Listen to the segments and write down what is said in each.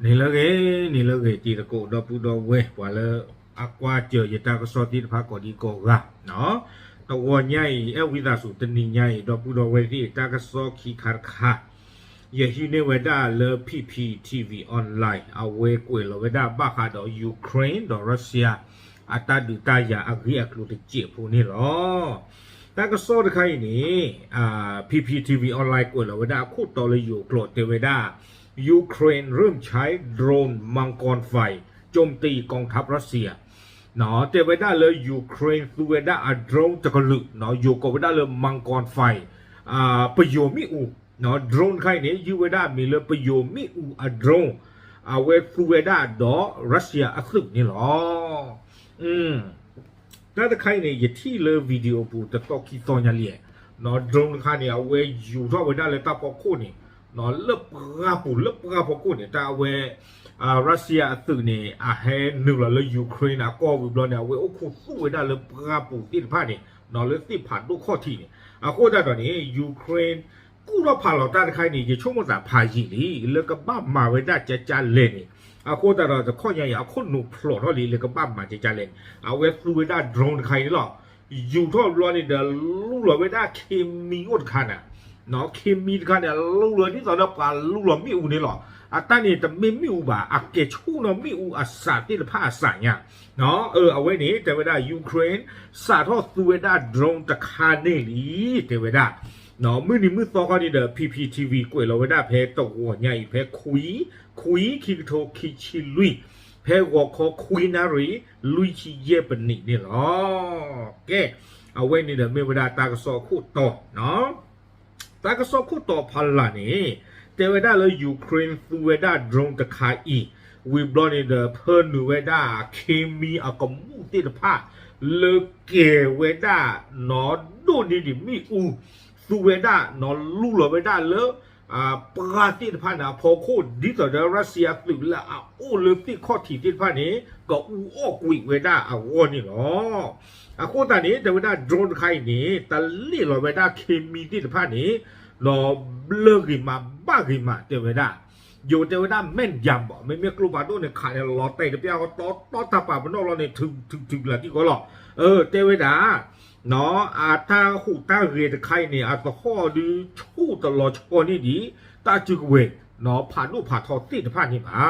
န့ၣ်လၢဂ့ၤ, န့ၣ်လၢဂ့ၤ တံၤသကိး ဒီပုၢ်ဒီဝဲၢ် ပှၤလၢအကွၢ်စၢၤယတၢ်ကစီၣ်သ့ၣ်တဖၣ်ကိးဒံကိးဂၤ, တဂီၤညါအံၤ အဲၣ်ဝံသးစူၤ တနံၤညါအံၤ ဒီပုၢ်ဒီဝဲၢ်သ့ၣ် တၢ်ကစီၣ်ခံခါတခါ ယဟံးန့ၢ်ဝဲဒၣ်လၢ P P T V Online အဝဲကွဲးလီၤဝဲဒၣ်ဘၣ်ဃးဒီး Ukraine ဒီး Russia အတၢ်ဒုးတၢ်ယၤအဂ့ၢ်အကျိၤတစဲးဖိန့ၣ်လီၤ. တၢ်ကစီၣ်တခါအံၤန့ၣ် P P T V Online ကွဲးလီၤဝဲဒၣ်အခိၣ်တီလၢယိၤကျိာ်တဲဝဲဒၣ် Ukraine เริ่มใช้โดรนมังกรไฟโจมตีกองทัพรัสเซีย တဲဝဲဒၣ်လၢ Ukraine သူဝဲဒၣ်အ drone တကလုာ် ယိၤကိးဝဲဒၣ်လၢ มังกรไฟ ပယိၤမ့ၣ်အူ drone တခါအံၤန့ၣ် ယုၢ်ဝဲဒၣ်အမံၤလၢပယိၤမ့ၣ်အူအ drone အဝဲသူဝဲဒၣ်ဒီး Russia အသုးန့ၣ်လီၤ. တၢ်တခါအံၤန့ၣ် ယထံၣ်လၢ video ပူၤတသီခံသီညါလံ, drone တခါန့ၣ် အဝဲယူၤထီၣ်ဝဲဒၣ်လၢတၢ်ဖီခိၣ်န့ၣ် လၢပှၢ်ပူၤ လၢပှၢ်ဖီခိၣ်န့ၣ် တၢ်အဝဲ Russia အသုးန့ၣ် အဟဲနုာ်လီၤလၢ Ukraine အကီၢ်ဝံၤဘျီန့ၣ် အဝဲအိၣ်ခိးသူၣ်ဝဲဒၣ်လၢပှၢ်ပူၤသ့ၣ်တဖၣ်န့ၣ် လၢသ့ၣ်ဖးဒိၣ်ခီၣ်ထံးန့ၣ် အဃိသတးဒီးန့ၣ် Ukraine ကူၣ်ထီၣ်ဖးလီၤတၢ်တခါအံၤန့ၣ် ယဆိကမိၣ်သးဖးယံာ်လံ လၢကဘၣ်မၤဝဲဒၣ်ကကလဲၣ်န့ၣ်, အဃိသတးဒီးတခီညါအံၤ အခိၣ်နူာ်ဖျိးထီၣ်လံ လၢကဘၣ်မၤကကလဲၣ်န့ၣ် အဝဲသူဝဲဒၣ် drone တခါအံၤန့ၣ်လီၤ. ယူၤထီၣ်ဘျီန့ၣ်ဒီး လူလီၤဝဲဒၣ် ခေတ်မီအိၣ်တခါန့ၣ်, ခေတ်မီတခါန့ၣ် လူလီၤဒ်သိးဒီးပှၤလူလီၤမ့ၣ်အူန့ၣ်လီၤ. အတၢ်န့ၣ်တမ့ၢ်မ့ၣ်အူဘၣ် အကဲၤဆူၣ်နီၤမ့ၣ်အူအစးသ့ၣ်တဖၣ်အစးညါ အဝဲန့ၣ် တဲဝဲဒၣ် Ukraine စးထီၣ်သူဝဲဒၣ် drone တခါန့ၣ်လံ တဲဝဲဒၣ်, မုၢ်နံၤမုၢ်သီခီန့ၣ်ဒီး P P T V ကွဲးလီၤဝဲဒၣ်ဖဲတဂီၤညါအံၤ ဖဲခွံ, ခွံ ခံကထိခံဆံလွံၢ်, ဖဲဂီၤခီခွံနၣ်ရံၣ် လွံၢ်ဆံယဲၢ်ပနံးန့ၣ်လီၤ. ကဲ, အဝဲန့ၣ်ဒီးမ့ၢ်ဝဲဒၣ်တၢ်ကစီၣ်ခိၣ်တီ တၢ်ကစီၣ်ခိၣ်တီဖးလၢ်န့ၣ် တဲဝဲဒၣ်လၢ Ukraine သူဝဲဒၣ် drone တခါအံၤ ဝံၤဘျီန့ၣ်ဒီး ဖၢနုာ်ဝဲဒၣ် ခေတ်မီအကမူၣ်သ့ၣ်တဖၣ် လၢကဲၤဝဲဒၣ် နီၢ်ဒိၣ်န့ၢ်ဒံးမ့ၣ်အူ သူဝဲဒၣ် နီၢ်လူလီၤဝဲဒၣ်လၢ ပှၢ်သ့ၣ်တဖၣ်န့ၣ် အဖီခိၣ် ဒ်သိးဒီး Russia သုးလၢအအိၣ်လၢသ့ၣ်ခီၣ်ထံးသ့ၣ်တဖၣ်န့ၣ် ကအူအီၣ်ကွံာ်ဝဲဒၣ်အဂီၢ်န့ၣ်လီၤ. အဃိသတးန့ၣ် တဲဝဲဒၣ် drone တခါအံၤန့ၣ် တလ့ၣ်လီၤဝဲဒၣ် ခေတ်မီသ့ၣ်တဖၣ်န့ၣ် နီၢ်ဘျၢဂ့ၤမး ဘၣ်ဂ့ၤမး တဲဝဲဒၣ် ယိၤတဲဝဲဒၣ် แม่นยำ ဘၣ် မ့မ့ၢ်ကျိဖးဒိၣ်န့ၣ် ခးန့ၣ် လီၤတဲာ်တပျၢ်ဃီ တီတီတၢ်ပာ်ပနီၣ်လီၤန့ၣ် ထုးထုးထုးလၢာ်ထံၣ်ဃီလီၤ. တဲဝဲဒၣ် အတၢ်ဟူးတၢ်ဂဲၤတခါအံၤန့ၣ် အသဟီၣ်ဒုးဆူၣ်တလီၤဆီန့ၢ်ဒံး တၢ်စုကဝဲၤ ဖးဒိၣ်ဖးထီသ့ၣ်တဖၣ်န့ၣ်ဘၣ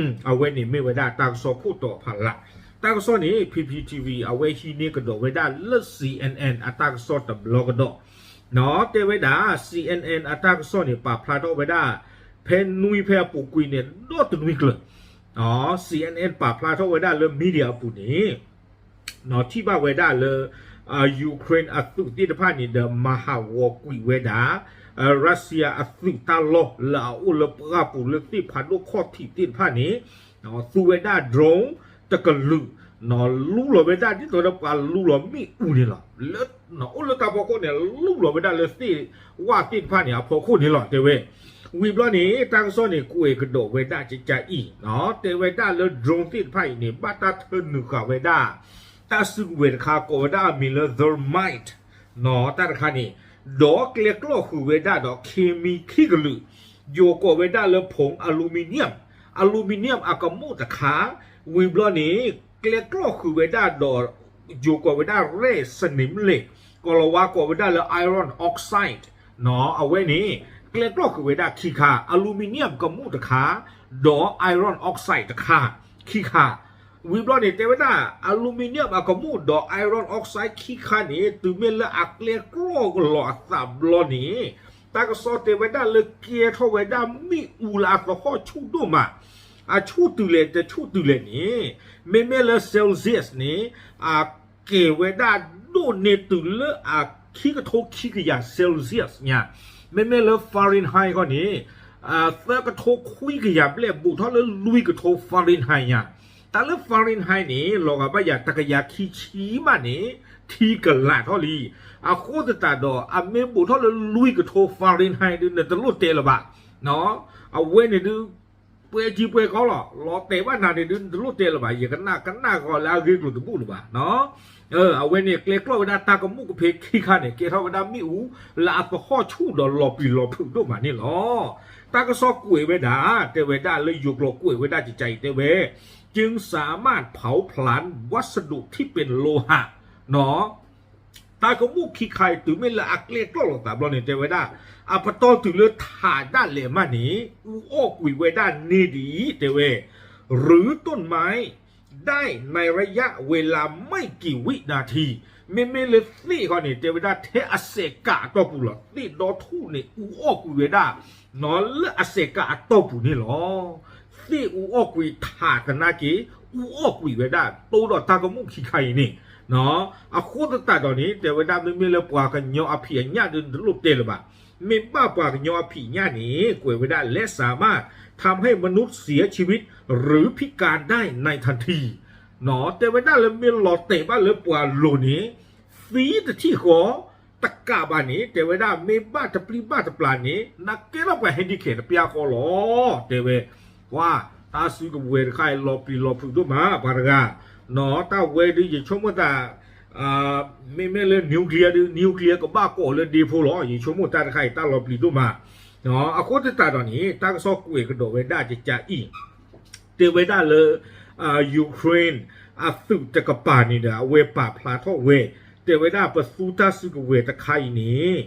်. အဝဲန့ၣ်မ့ၢ်ဝဲဒၣ်တၢ်ကစီၣ်ခိၣ်တီဖးလၢ်. တၢ်ကစီၣ်န့ၣ် P P T V အဝဲဟံးန့ၢ်ကဒီးဝဲဒၣ်လၢ C N N အတၢ်ကစီၣ်တဘျီကဒီး တဲဝဲဒၣ် C N N အတၢ်ကစီၣ်န့ၣ် ပာ်ဖျါထီၣ်ဝဲဒၣ် ဖဲနွံဖဲအပူၤကွံာ်န့ၣ် ဒီတနွံကျၢၤ C N N ပာ်ဖျါထီၣ်ဝဲဒၣ်လၢ media အပူၤန့ၣ် ထံၣ်ဘၣ်ဝဲဒၣ်လၢ Ukraine အသုးသ့ၣ်တဖၣ်န့ၣ်ဒီး မၤဟးဂီၤကွံာ်ဝဲဒၣ် Russia အသုးတၢ်လီၢ်လၢအအိၣ်လၢပှၢ်ပူၤလၢသ့ၣ်ဖးဒိၣ်ခီၣ်ထံးသ့ၣ်တဖၣ်န့ၣ် သူဝဲဒၣ် drone တကလုာ် လူလီၤဝဲဒၣ်ဒ်သိးဒီးပှၤလူလီၤမ့ၣ်အူန့ၣ်လီၤ. လၢ အိၣ်လၢတၢ်ဖီခိၣ်န့ၣ် လူလီၤဝဲဒၣ်လၢသ့ၣ်ဝၣ်သ့ၣ်တဖၣ်န့ၣ် အဖီခိၣ်န့ၣ်လီၤ တဲဝဲ. ဝံၤဘျီန့ၣ် တၢ်ကစီၣ်န့ၣ် ကွဲးကဒီးဝဲဒၣ်ကကအံၤ တဲဝဲဒၣ်လၢ drone သ့ၣ်တဖၣ်အံၤန့ၣ် ဘၣ်တၢ်ထၢနုာ်ဃာ်ဝဲဒၣ် တၢ်စုကဝဲၤတခါ ကိးဝဲဒၣ်အမံၤလၢ Thermite တၢ်တခါန့ၣ် ဒီးကျဲကျီၢ်ဃုာ်ဝဲဒၣ်ဒီး ခေတ်မီ ခံကလုာ် ယိၤကိးဝဲဒၣ်လၢ ผง aluminium, aluminium အကမူၣ်တခါ ဝံၤဘျီန့ၣ် ကျဲကျီၢ်ဃုာ်ဝဲဒၣ်ဒီး ယိၤကိးဝဲဒၣ် rare စနံးမလဲၣ်, ကိၤလၤဝါကိးဝဲဒၣ်လၢ iron oxide အဝဲန့ၣ် ကျဲကျီၢ်ဃုာ်ဝဲဒၣ်ခံခါ aluminium ကမူၣ်တခါ ဒီး iron oxide တခါ ခံခါ ဝံၤဘျီန့ၣ် တဲဝဲဒၣ် aluminium အကမူၣ်ဒီး iron oxide ခံခါန့ၣ် တုၤမ့ၢ်လၢအကျဲကျီၢ်လီၤအသးဘျီန့ၣ် တၢ်ကစီၣ်တဲဝဲဒၣ်လၢကဲထီၣ်ဝဲဒၣ်မ့ၣ်အူလၢအသဟီၣ်ဆူၣ်ဒိၣ်မး အဆူၣ်တုၤလဲၣ်တဆူၣ်တုၤလဲၣ်န့ၣ် မ့မ့ၢ်လၢ Celsius န့ၣ် အကဲၤဝဲဒၣ်ဒိၣ်န့ၢ်တုၤလၢအခံကထိခံကယၤ Celsius ညါ မ့မ့ၢ်လၢ Fahrenheit ခီန့ၣ် သၢကထိခွံကယၤဘျဲၣ် ဘူးထီၣ်လၢလွံၢ်ကထိ Fahrenheit ညါ တၢ်လၢ Fahrenheit န့ၣ် လီၤဂာ်ဘၣ်ယၤတကယၤခံဆံမးန့ၣ် ထံကလာ်ထီၣ်လံ. အဃိသတးဒီး အမ့ၢ်ဘူးထီၣ်လၢလွံၢ်ကထိ Fahrenheit ဒုး နတလိၣ်တဲလၢၤဘၣ်. အဝဲန့ၣ်ဒုး ပှဲၤကံပှဲၤကီလီၤ လီၤတဲာ်ဘၣ်နၤန့ၣ်ဒုး နတလိၣ်တဲလၢၤဘၣ် ယကနၣ်ကနၣ်ဂီၤလၢအဂ့ၢ်ကျိၤတဘူၣ်လၢၤဘၣ်. အဝဲန့ၣ်ကျဲကျီၢ်ဝဲဒၣ်တၢ်ကမူၣ်ကဖ့ခံခါန့ၣ် ကဲထီၣ်ဝဲဒၣ်မ့ၣ်အူလၢအသဟီၣ်ဆူၣ်ဒီးလီၤပျံၤလီၤဖုးဒိၣ်မးန့ၣ်လီၤ. တၢ်ကစီၣ်ကွဲးဝဲဒၣ် တဲဝဲဒၣ်လၢ ယိၤကျိာ်ကွဲးဝဲဒၣ်ကကးအံၤ တဲဝဲ จึงสามารถเผาผลาญวัสดุที่เป็นโลหะ တၢ်ကမူၣ်ခံခါအံၤ တုၤမ့ၢ်လၢအကျဲကျီၢ်လိာ်သးဘျီန့ၣ် တဲဝဲဒၣ် အပတီၢ်တုၤလၢထးဒၣ်လဲာ်မးန့ၣ် အူအီၣ်ကွံာ်ဝဲဒၣ်န့ၢ်ဒံး တဲဝဲ หรือต้นไม้ ได้ในระยะเวลาไม่กี่วินาที မ့မ့ၢ်လၢသ့ၣ်ဃီန့ၣ် တဲဝဲဒၣ်ထဲအစဲးကးအတီၢ်ပူၤလီၤ. သ့ၣ်ဒီထူၣ်န့ၣ် အူအီၣ်ကွံာ်ဝဲဒၣ် လၢအစဲးကးအတီၢ်ပူၤန့ၣ်လီၤ. သ့ၣ်အူအီၣ်ကွံာ်ထးသနာ်က့ အူအီၣ်ကွံာ်ဝဲဒၣ် တိဒီးတၢ်ကမူၣ်ခံခါအံၤန့ၣ် အဃိသတးဒီးန့ၣ် တဲဝဲဒၣ်မ့မ့ၢ်လၢပှၤကညီအဖံးအညၣ်ဒုး နလိၣ်တဲလၢၤဘၣ်. မ့ၢ်ဘၣ်ပှၤကညီအဖံးအညၣ်န့ၣ် ကွဲးဝဲဒၣ် และสามารถทำให้มนุษย์เสียชีวิตหรือพิการได้ในทันที တဲဝဲဒၣ်လၢမ့ၢ်လီၤတဲာ်ဘၣ်လၢပှၤလိၤန့ၣ် သံတထံၣ်ဃီ တကးဘၣ်န့ၣ် တဲဝဲဒၣ်မ့ၢ်ဘၣ်တပျံၤဘၣ်တပျၢ်န့ၣ် နကဲထီၣ်ပှၤ handicap တပျၢ်ဃီလီၤ တဲဝဲ ပှၤ တၢ်စုကဝဲၤတခါအံၤ လီၤပျံၤလီၤဖုးဒိၣ်မး ပှၤတဂၤ တၢ်ဝဲဒုးယဆိကမိၣ်သး မ့မ့ၢ်လၢ nuclear ဒုး nuclear ကဘၣ်ကိးလၢဒ့ဖိလီၤ. ယဆိကမိၣ်တၢ်တခါအံၤ တၢ်လီၤပျံၤဒိၣ်မး အဃိသတးဒီးန့ၣ် တၢ်ကစီၣ်ကွဲးကဒီးဝဲဒၣ်ကကးအံၤ တဲဝဲဒၣ်လၢ Ukraine အသုးတကပၤန့ၣ်ဒီး အဝဲပာ်ဖျါထီၣ်ဝဲ တဲဝဲဒၣ်ပသူတၢ်စုကဝဲၤတခါအံၤန့ၣ်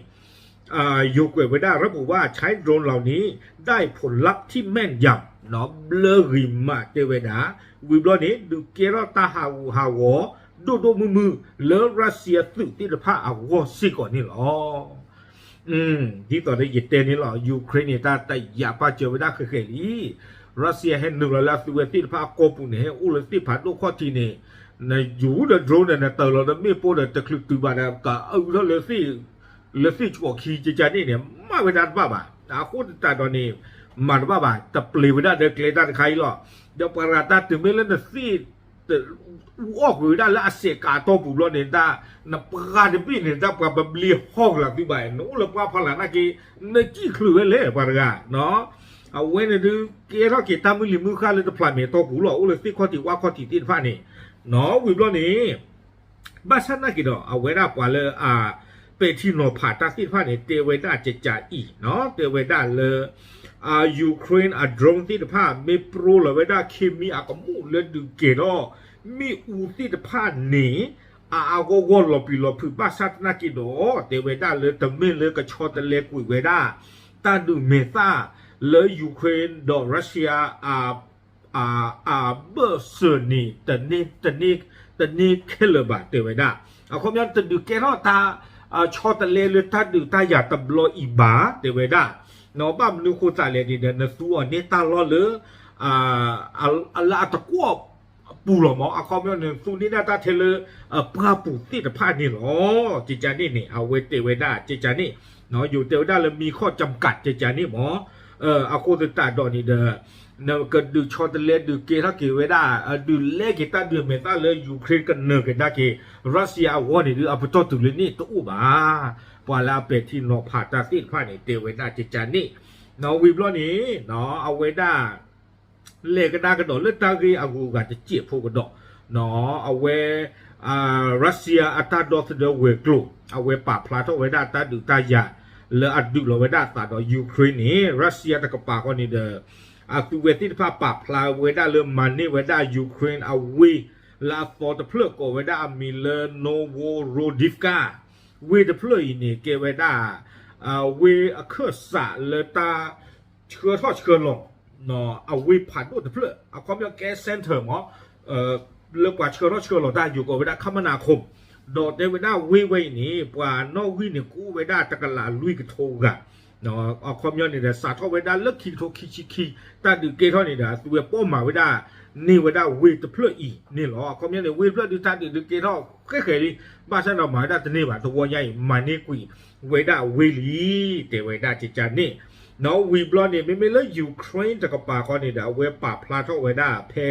ယိၤကွဲးဝဲဒၣ် ระบุว่าใช้โดรนเหล่านี้ได้ผลลัพธ์ที่แม่นยำ ဘျၢဂ့ၤမး တဲဝဲဒၣ် ဝံၤဘျီန့ၣ် ဒုးကဲထီၣ်တၢ်ဟးဂူာ်ဟးဂီၤ ဒိၣ်ဒိၣ်မုၢ်မုၢ် လၢ Russia သုးသ့ၣ်တဖၣ်အဂီၢ်စ့ၢ်ကီးန့ၣ်လီၤ. ဒ်သိးဒီးယတဲန့ၣ်လီၤ Ukraine န့ၣ် တၢ်တယာ်ပာ်စၢၤဝဲဒၣ်ဃဲးဃဲးလံ Russia ဟဲနုာ်လီၤလၢအသုးဝဲသ့ၣ်တဖၣ်အကီၢ်ပူၤန့ၣ် ဟဲအိၣ်လၢသ့ၣ်ဖးဒိၣ်ခီၣ်ထံးန့ၣ် နယူၤဒီး drone ဒီးနတၢၤလီၤဒီးမ့ၣ်ပိၢ်ဒီးတချုးတုၤဘၣ်ဒီး ကအုထီၣ်လၢ လၢသ့ၣ်ကၠီၣ်ခံကကန့ၣ်န့ၣ် မၤဝဲဒၣ်တဘၣ်ဘၣ်. အဃိသတးဒီးန့ၣ် မၤတဘၣ်ဘၣ် တပျ့ၤဝဲဒၣ်ဒီးကျဲတၢ်တခါအံၤလီၤ. ဒီးပှၤတဂၤတၢ်တုၤမ့ၢ်လၢနသ့ၣ် အူအီၣ်ကွံာ်ဝဲဒၣ်လၢအစဲးကးတီၢ်ပူၤဘျီန့ၣ် တၢ်နပှၤတဘ့ၣ်န့ၣ် တၢ်ပှၤပဘျ့ဟီၣ်ကလာ်သုဘၣ် နအိၣ်လၢပှၤဖီလာ်နာ်က့ နစံၣ်ချုးဝဲလဲၣ်ပှၤတဂၤ အဝဲန့ၣ်ဒုးကဲထီၣ်က့ၤတၢ်မုၢ်လံၤမုၢ်ဃၢ်လၢတဖျးမဲာ်တီၢ်ပူၤလီၤ အိၣ်လၢသ့ၣ်ခီၣ်ထံးဝၣ်ခီၣ်ထံးသ့ၣ်တဖၣ်န့ၣ် ဝံၤဘျီန့ၣ် ဘၣ်ဆၣ်နာ်က့ၤဒီး အဝဲဒၣ်ပှၤလၢအပဲာ်ထံနီၤဖးတၢ်သ့ၣ်တဖၣ်န့ၣ် တဲဝဲဒၣ်ကကးအံၤ တဲဝဲဒၣ်လၢ Ukraine အ drone သ့ၣ်တဖၣ် မ့ၢ်ပြိလီၤဝဲဒၣ် chemical အကမူၣ်လၢဒုးကဲၤထီၣ် မ့ၣ်အူသ့ၣ်တဖၣ်န့ၣ် အအါဂီၢ်ဂီၢ်လီၤပျံၤလီၤဖုးဘၣ်ဆၣ်သနာ်က့ၤဒီး တဲဝဲဒၣ်လၢတမ့ၢ်လၢကဆီတလဲကွံာ်ဝဲဒၣ် တၢ်ဒုးမဲာ်သၣ်လၢ Ukraine ဒီး Russia အ အဘၢၣ်စၢၤန့ၣ် တန့ၢ်ခဲလၢာ်ဘၣ် တဲဝဲဒၣ်. အခီပညီတဒုးကဲထီၣ်တၢ် ဆီတလဲလၢတၢ်ဒုးတၢ်ယၤတဘျီအံၤဘၣ် တဲဝဲဒၣ်. ဘၣ်မနုၤဃိသးလဲၣ်န့ၣ်ဒီး နသူအီၤန့ၢ်တၢ်လီၢ်လၢ လၢအတကွီၢ်ပူၤလီၤမး အခီပညီန့ၣ် သူန့ၢ်ဒၣ်တၢ်ထဲလၢ ပှၢ်ပူၤသ့ၣ်တဖၣ်န့ၣ်လီၤ. ကကန့ၣ်န့ၣ် အဝဲတဲဝဲဒၣ် ကကန့ၣ် ယိၤတဲဝဲဒၣ်လၢမံခီၣ်ကၠမ်ကး ကကန့ၣ်မး အဃိသတးဒီးန့ၣ်ဒီး နကဒုးဆီတလဲဒုးကဲထီၣ်က့ၤဝဲဒၣ် ဒုးလဲက့ၤတၢ်ဒုးမဲာ်သၣ်လၢ Ukraine ကနၢၤကဒါက့ၤ Russia အဂီၢ်န့ၣ်ဒုး အပတီၢ်တုၤလၢန့ၣ်တအိၣ်ဘၣ်. ပှၤလၢအပဲာ်ထံနီၤဖးတၢ်သ့ၣ်တဖၣ်န့ၣ် တဲဝဲဒၣ်ကကန့ၣ် ဝံၤဘျီန့ၣ် အဝဲဒၣ် လဲၤကဒါကဒီးလၢတၢ်ဂ့ၢ်အဂုၤအဂၤတစဲးဖိကဒီး အဝဲ Russia အတၢ်ဒီသဒၢဝဲၤကျိၤ အဝဲပာ်ဖျါထီၣ်ဝဲဒၣ်တၢ်ဒုးတၢ်ယၤ လၢအဒုးလီၤဝဲဒၣ်အသးဒီး Ukraine န့ၣ် Russia တကပၤဃီန့ၣ်ဒီး အသုးဝဲသ့ၣ်တဖၣ်ပာ်ဖျါဝဲဒၣ်လၢမၤန့ၢ်ဝဲဒၣ် Ukraine အဝ့ၢ် လၢအသီတဖျၢၣ်ကိးဝဲဒၣ်အမံၤလၢ Novorodivka ဝ့ၢ်တဖျၢၣ်အံၤန့ၣ် ကဲဝဲဒၣ် ဝ့ၢ်အခၢၣ်စးလၢတၢ် ဆှၢထီၣ်ဆှၢလီၤ အဝ့ၢ်ဖးဒိၣ်တဖျၢၣ် အခီပညီကဲ center မး လၢပှၤဆှၢထီၣ်ဆှၢလီၤတၢ်ယိၤကိးဝဲဒၣ် ခမနာခူမ် ဒီးတဲဝဲဒၣ်ဝ့ၢ်ဝဲအံၤန့ၣ် ပှၤနီၣ်ဂံၢ်န့ၣ်ကအိၣ်ဝဲဒၣ်တကလးလွံၢ်ကထိဂၤ အခီပညီန့ၣ်ဒီး စးထီၣ်ဝဲဒၣ်လၢခံကထိခံဆံခံ တၢ်ဒုးကဲထီၣ်န့ၣ်ဒီး အသုဝဲပိာ်မၤဝဲဒၣ် န့ၢ်ဝဲဒၣ်ဝ့ၢ်တဖျၢၣ်အံၤန့ၣ်လီၤ. အခီပညီန့ၣ် ဝ့ၢ်တဖျၢၣ်ဒုးတၢ်ဒုးဒုးကဲထီၣ်ဃဲဃဲလံ ဘၣ်ဆၣ်ဒီးမၤဝဲဒၣ်တန့ၢ်ဘၣ် တဝီညါအံၤ မၤန့ၢ်ကွံာ်ဝဲဒၣ်ဝ့ၢ်လံ တဲဝဲဒၣ်ကကန့ၣ် ဒီးဝံၤဘျီန့ၣ် မ့မ့ၢ်လၢ Ukraine တကပၤဃီန့ၣ်ဒီး အဝဲပာ်ဖျါထီၣ်ဝဲဒၣ်ဖဲ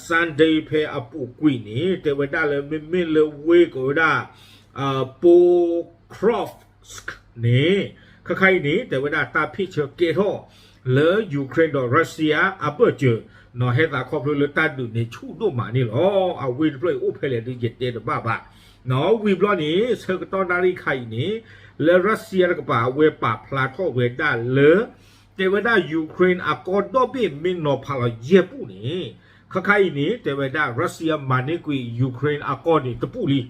Sunday ဖဲအပူၤကွံာ်န့ၣ် တဲဝဲဒၣ်လၢမ့မ့ၢ်လၢဝ့ၢ်ကိးဝဲဒၣ် Pokrovsk န့ၣ် ခဲခါအံၤန့ၣ် တဲဝဲဒၣ်တၢ်ဖ့ၣ်ဆၢကဲထီၣ်လၢ Ukraine ဒီး Russia အဘၢၣ်စၢၤ နီၣ် ဟဲသးခီဖျိလၢတၢ်ဒုးန့ၣ်ဆူၣ်ဒိၣ်မးန့ၣ်လီၤ. အဝ့ၢ်တဖျၢၣ်အံၤအိၣ်ဖဲလဲၣ်ဒုးယတဲတဘၣ်ဘၣ်. နီၣ် ဝံၤဘျီန့ၣ် ဆၢကတီၢ်နၣ်ရံၣ်ခါအံၤန့ၣ် လၢရၢစံယါတကပၤအဝဲပာ်ဖျါထီၣ်ဝဲဒၣ်လၢ တဲဝဲဒၣ် Ukraine အကီၢ်ဒီဘ့ၣ်မ့ၢ်နီၤဖးလီၤယဲၢ်ပူၤန့ၣ် ခါခါအံၤန့ၣ် တဲဝဲဒၣ် ရၢစံယါမၤန့ၢ်ကွံာ် Ukraine အကီၢ်န့ၣ်တပူၤလံ.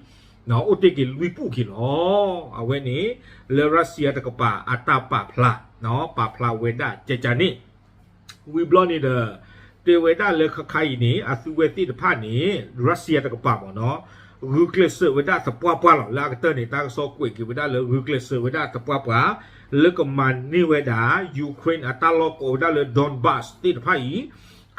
နီၣ် အိၣ်တ့ၢ်က့ၤလွံၢ်ပူၤက့ၤလီၤ. အဝဲန့ၣ် လၢရၢစံယါတကပၤအတၢ်ပာ်ဖျါ, နီၣ် ပာ်ဖျါဝဲဒၣ်ကကန့ၣ် ဝံၤဘျီန့ၣ်ဒီး တဲဝဲဒၣ်လၢခါခါအံၤန့ၣ် အသုဝဲသ့ၣ်တဖၣ်န့ၣ် ရၢစံယါတကပၤမ့ၢ်နီၣ် ဂုာ်ကျဲးစၢးဝဲဒၣ်သပှၢ်ပှၢ်လီၤ. လၢအကတၢၢ်န့ၣ် တၢ်ကစီၣ်ကွဲးက့ၤဝဲဒၣ်လၢ ဂုာ်ကျဲးစၢးဝဲဒၣ်သပှၢ်ပှၢ် လၢကမၤန့ၢ်ဝဲဒၣ် Ukraine အတၢ်လီၢ်ကိးဝဲဒၣ်လၢ Donbas သ့ၣ်တဖၣ်အံၤ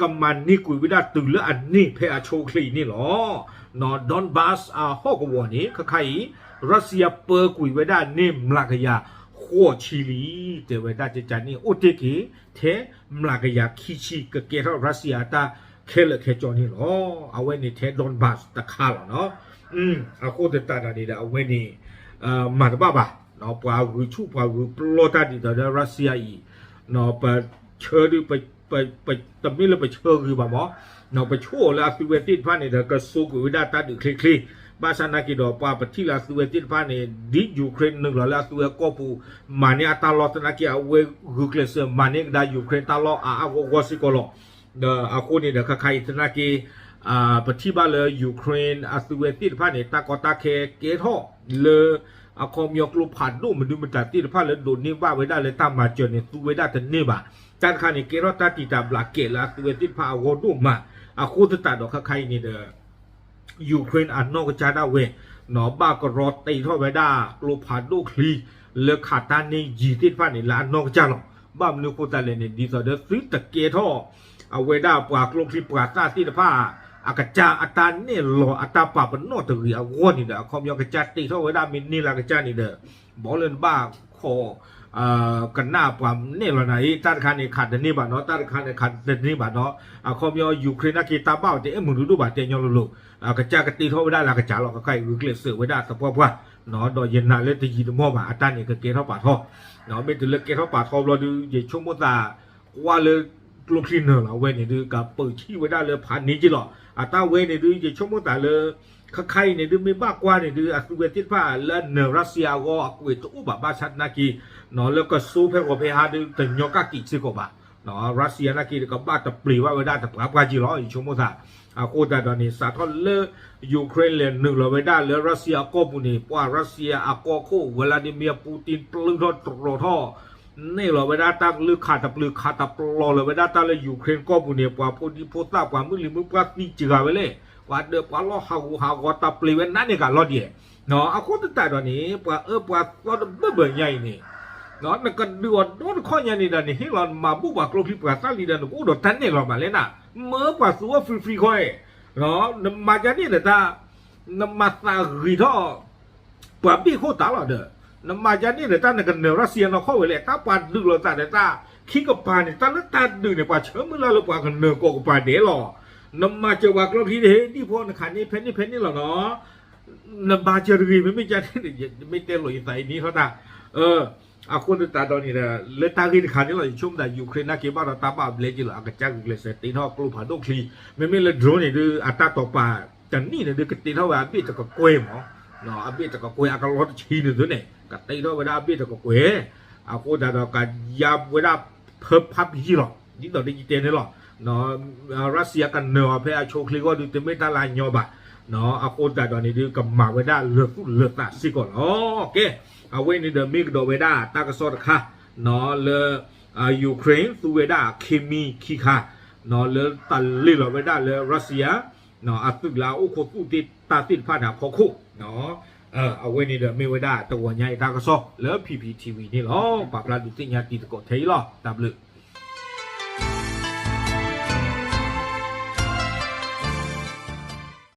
ကမၤန့ၢ်ကွံာ်ဝဲဒၣ်တုၤလၢအန့ၢ်ဖဲအဆိအချ့အံၤန့ၣ်လီၤ. နီၣ် Donbas အဟီၣ်ကဝီၤန့ၣ် ခါခါအံၤ ရၢစံယါပၢကွံာ်ဝဲဒၣ်န့ၢ်မျးကယၤဃိးဆံလံ. တဲဝဲဒၣ်ကကန့ၣ် အိၣ်တ့ၢ်က့ၤ ထဲမျးကယၤခံဆံ ကကဲထီၣ်ရၢစံယါအတၢ်ခဲလၢာ်ခဲဆ့န့ၣ်လီၤ. အဝဲန့ၣ်ထဲ Donbas တခါလီၤနီၣ်. အဃိသတးဒီးန့ၣ်ဒီး အဝဲန့ၣ် မၤတဘၣ်ဘၣ်. ပှၤဂုာ်ဆူၣ်ပှၤဂုာ်ပျီတၢ်ဒ်သိးဒီး ရၢစံယါအံၤ ပဆၢဒုး တမ့ၢ်လၢပဆၢဂ့ၤဘၣ်မ့ၢ် ပဆိၣ်အီၤလၢအသုဝဲသ့ၣ်တဖၣ်န့ၣ်ဒီး ကစိာ်ကွံာ်ဝဲဒၣ်တၢ်ဒုးချ့ချ့, ဘၣ်ဆၣ်သနာ်က့ဒီး ပှၤပထံၣ်လၢအသုဝဲသ့ၣ်တဖၣ်န့ၣ် ဒ် Ukraine နုာ်လီၤလၢအသုဝဲကီၢ်ပူၤ မၤန့ၢ်အတၢ်လီၢ်သနာ်က့ အဝဲဂုာ်ကျဲးစၢးမၤန့ၢ်ကဒါ Ukraine တၢ်လီၢ်အါအါဂီၢ်ဂီၢ်စ့ၢ်ကီးလီၤ. ဒီးအဃိန့ၣ်ဒီး ခါခါအံၤသနာ်က့ ပထံၣ်ဘၣ်လၢ Ukraine အသုဝဲသ့ၣ်တဖၣ်န့ၣ် တၢ်ကီတၢ်ခဲကဲထီၣ်လၢ အခီပညီကျိဖးဒိၣ်မနုၤမတၤသ့ၣ်တဖၣ်လၢဒိးန့ၢ်ဘၣ်ဝဲဒၣ်လၢတၢ်မၤစၢၤန့ၣ် သူဝဲဒၣ်တန့ၢ်ဘၣ်. တၢ်တခါန့ၣ် ကဲထီၣ်တၢ်တံာ်တာ်ဘျးကဲးလၢအသုဝဲသ့ၣ်တဖၣ်အဂီၢ်ဒိၣ်မး. အဃိသတးဒီး ခါခါအံၤန့ၣ်ဒီး Ukraine အနီၢ်ကစၢ်ဒၣ်ဝဲ နီၣ် ဘၣ်ကရီတ့ထီၣ်ဝဲဒၣ်ကျိဖးဒိၣ်ချံ လၢခးတၢ်န့ၢ်ယံၤသ့ၣ်တဖၣ်န့ၣ် လၢအနီၢ်ကစၢ်လီၤ. ဘၣ်မနုၤအဃိသတးလဲၣ်န့ၣ် ဒ်သိးဒီးသုတကဲထီၣ် အဝဲဒၣ်ပှၤကျိချံပှၤသၣ်သ့ၣ်တဖၣ် အကစၢ်အတၢ်နဲၣ်လီၤအတၢ်ပာ်ပနီၣ်တဂ့ၤအဂီၢ်န့ၣ်ဒီး အခီပညီကစၢ်တ့ထီၣ်ဝဲဒၣ်မ့ၢ်န့ၢ်လၢအကစၢ်န့ၣ်ဒီး ဘီလၢနဘၣ်ခိး ကနၣ်ပှၤနဲၣ်လီၤနၤအံၤ တၢ်တခါန့ၣ်ခးတန့ၢ်ဘၣ်နီၣ် တၢ်တခါန့ၣ်ခးတန့ၢ်ဘၣ်နီၣ်. အခီပညီ Ukraine နာ်က့တၢ်ဘၣ်အီၤတအဲၣ်မုာ်ဒုဒိၣ်ဘၣ်တဲညီလိၤလိၤ ကစၢ်ကတ့ထီၣ်ဝဲဒၣ်လၢအကစၢ်လီၤ. ခါခါအံၤဂုာ်ကျဲးစၢးဝဲဒၣ်သပှၢ်ပှၢ် ဒီးယနာ်လၢတယံာ်တမီၢ်ဘၣ် အတၢ်န့ၣ်ကကဲထီၣ်ပာ်ထီၣ် မ့ၢ်တုၤလၢကဲထီၣ်ပာ်ထီၣ်ဘျီဒု ယဆိကမိၣ်သး ကွၢ်လၢကျိချံနၢၤလီၤအဝဲန့ၣ်ဒု ကပၢၤဆံၣ်ဝဲဒၣ်လၢဖးန့ၢ်က့လီၤ. အတၢ်ဝဲန့ၣ်ဒု ယဆိကမိၣ်သးလၢ ခါခါအံၤန့ၣ်ဒု မ့ၢ်ဘၣ်ကွၢ်န့ၣ်ဒု အသုဝဲသ့ၣ်တဖၣ်လၢအနၢၤရၢစံယါအဂီၢ်အကွဲးတအိၣ်ဘၣ်ဘၣ်ဆၣ်သနာ်က့ လၢကစိဖဲဂီၤဖဲဟါဒု တညီကၣ်ကံာ်စ့ၢ်ကီးဘၣ်. ရၢစံယါနာ်က့ကဘၣ်တပျ့ၤဘၣ်ဝဲဒၣ်သပှၢ်ပှၢ်က့လီၤ ယဆိကမိၣ်သး. အဃိသတးဒီးန့ၣ် စးထီၣ်လၢ Ukraine လဲၤနုာ်လီၤဝဲဒၣ်လၢရၢစံယါအကီၢ်ပူၤန့ၣ် ပှၤရၢစံယါအကီၢ်ခိၣ် Vladimir Putin ပျုၢ်ထီၣ်တြီၤထီၣ် န့ၢ်လီၤဝဲဒၣ်တၢ်ကလုၢ်ခးတပျုာ်ခးတပျီၤလီၤဝဲဒၣ်တၢ်လၢ Ukraine ကီၢ်ပူၤန့ၣ် ပှၤဖိဒံဖိသၣ်ပှၤမုၢ်လံၤမုၢ်ပှၢ်သံစှၤဝဲလဲၣ်, ပှၤဒၢးပှၤလီၢ်ဟးဂူာ်ဟးဂီၤတပျ့ၤဝဲနးန့ၢ်ကလီၤဒံး. အဃိသတးဒီးန့ၣ် ပှၤအၢပှၤသီတဘၢၣ်ဘၢၣ်ညါအံၤန့ၣ် နကဒုးအီၤဒီတခီညါန့ၣ်ဒီး နဟ့ၣ်လီၤနမၤဘူၣ်ပှၤကျိချံပှၤသၣ်လံဒီး နကအိၣ်ဒီးတၢ်နဲၣ်လီၤမးလဲၣ်နၤ, မၢပှၤသူအီၣ် free free ခီ, နမၤဒ်န့ၣ်ဒီးတၢ် နမၤသးဂ့ၤထီၣ် ပှၤဘ့ၣ်ခိၣ်တၢ်လီၤဒီး နမၤဒ်န့ၣ်ဒီးတၢ်နကနၢၤရၢစံယါနီၢ်ခီၣ်ဝဲလဲၣ်, တၢ်ပှၤဒုးလိာ်သးဒီးတၢ်ခံကပၤန့ၣ် တၢ်လၢတၢ်ဒုးန့ၣ် ပှၤဆၢမုၢ်လၢ်လၢပှၤကနၢၤကိးကပၤဒဲးလီၤ. နမၤစၢၤပှၤကျိချံတဟ့ၣ်ဒံၣ်ဖိ နခးန့ၢ်ဖဲန့ၣ်ဖဲန့ၣ်လီၤနီၤ. နမၤစၢၤတဂ့ၤ မ့မ့ၢ်ဒ်န့ၣ် မ့ၢ်တဲလိာ်ယသးအံၤန့ၣ်ထီၣ်တၢ် အဃိသတးဒီးန့ၣ်ဒီး လၢတၢ်ဂ့ၢ်တခါန့ၣ်လီၤ ယဆိကမိၣ်သး Ukraine နာ်က့ဘၣ်ဒီးတၢ်ဘၣ်ဘျဲးက့လီၤ အကစၢ်ဂုာ်ကျဲးစၢးတ့ထီၣ်ကျိဖးဒိၣ်ချံ, မ့မ့ၢ်လၢ drone န့ၣ်ဒု အတၢ်တိာ်ပာ်တနံၣ်န့ၣ်ဒု ကတ့ထီၣ်ဝဲအဘ့ၣ်တကကွဲၢ်မး, အဘ့ၣ်တကကွဲၢ်အကလီတဆံန့ၣ်သုန့ၣ် ကတ့ထီၣ်ဝဲဒၣ်အဘ့ၣ်တကကွဲၢ်, အဃိသတးဒီးကယါဝဲဒၣ်ဖၢဖးပယံၤလီၤ ဒ်သိးဒ်ယတဲန့ၣ်လီၤ. ရၢစံယါကနၢၤအီၤဖဲအဆိအချ့ဂီၢ်ဒု တမ့ၢ်တၢ်လၢအညီဘၣ်, အဃိသတးဒီးန့ၣ်ဒု ကမၤဝဲဒၣ်လၢာ်သူၣ်လၢာ်သးစ့ၢ်ကီးလီၤ. ကဲ, အဝဲန့ၣ်ဒီးမ့ၢ်ကဒီးဝဲဒၣ်တၢ်ကစီၣ်တခါ လၢ Ukraine သူဝဲဒၣ် Crimea ခံခါ လၢတၢ်လ့ၢ်လီၤဝဲဒၣ်လၢ Russia အသုးလၢအအိၣ်ခိးသူၣ်တ့ၢ်တၢ်သ့ၣ်တဖၣ်န့ၣ်အဖီခိၣ်, အဝဲန့ၣ်ဒီးမ့ၢ်ဝဲဒၣ်တဂီၤညါအံၤတၢ်ကစီၣ်လၢ P P T V န့ၣ်လီၤ. ပာ်ဖျါဒုးသ့ၣ်ညါတံၤသကိးထဲအံၤလီၤ. တၢ်ဘျုး